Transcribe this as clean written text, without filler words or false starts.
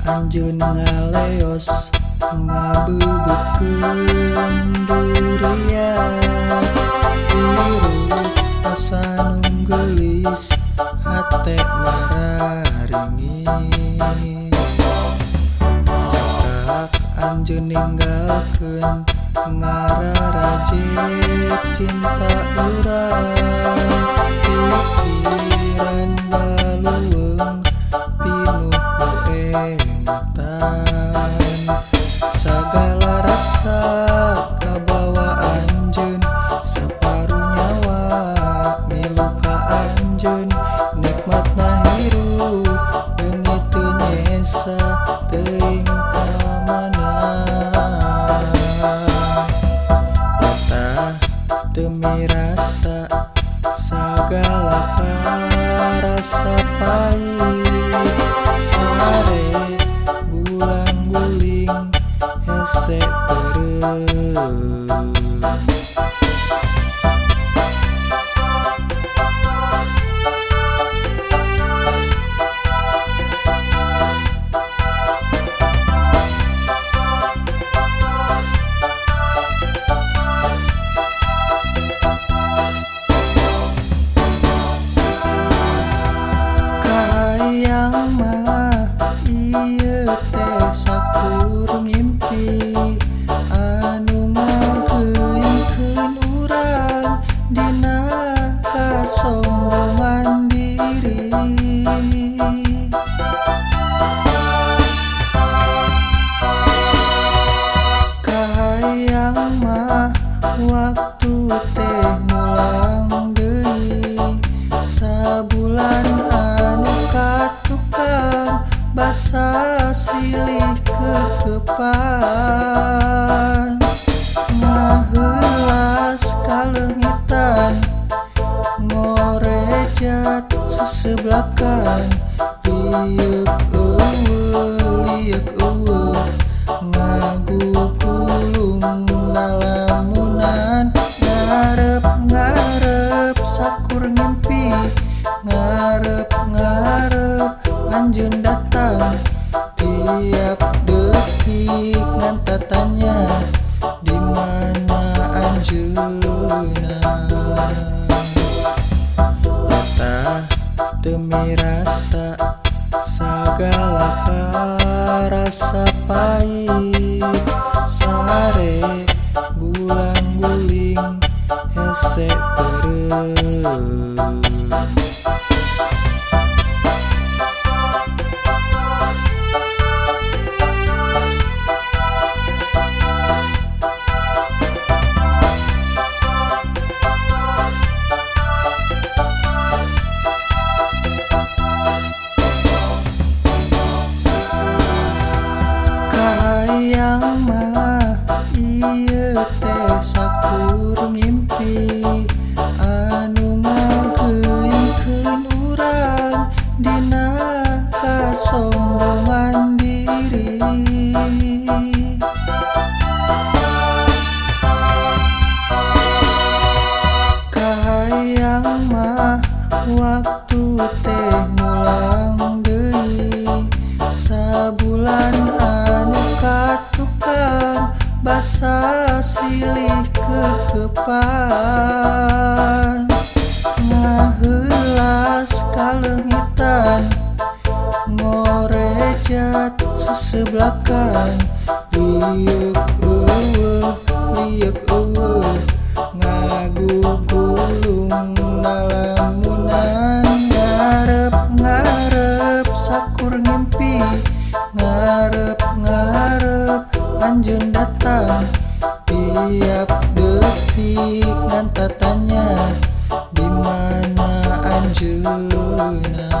Anjeun ngaleos ngabebeutkeun durian. Hirup asa nu geulis hate mararingis. Satak anjeun ninggalkeun ngararajet cinta urang. Pikiran baluweung pinuh ku emutan. Sagala rasa kabawa anjeun, saparu nyawa milu ka anjeun. Nikmatna hirup deungit teu nyesa teuing ka mana. Latah teu mirasa sagala karasa pait. Sare gulang-guling hese peureum. Kahayang mah ieu teh sakur ngimpi anu ngageuingkeun urang dina kasombongan diri. Kahayang mah waktu teh mulang deui sabulan anu katukang basa silih kekepan. Ngaheulas kaleungitan ngorejat seseblakan. Lieuk eueuh lieuk eueuh ngagugulung lalamunan. Ngarep-ngarep sakur ngimpi, ngarep-ngarep anjeun datang. Tiap detik ngan tatanya di mana anjeunna. Latah teu mirasa sagala karasa pait. Sare gulang-guling hese peureum. Kahayang mah ieu teh sakur ngimpi anu ngageuingkeun urang dina kasombongan diri. Kahayang mah waktu teh mulang deui sabulan anu katukang basa silih kekepan. Ngaheulas kaleungitan ngorejat seseblakan. Lieuk eueuh lieuk eueuh ngagugulung lalamunan. Ngarep-ngarep sakur ngimpi, ngarep-ngarep anjeun datang. Tiap detik ngan tatanya di mana anjeunna.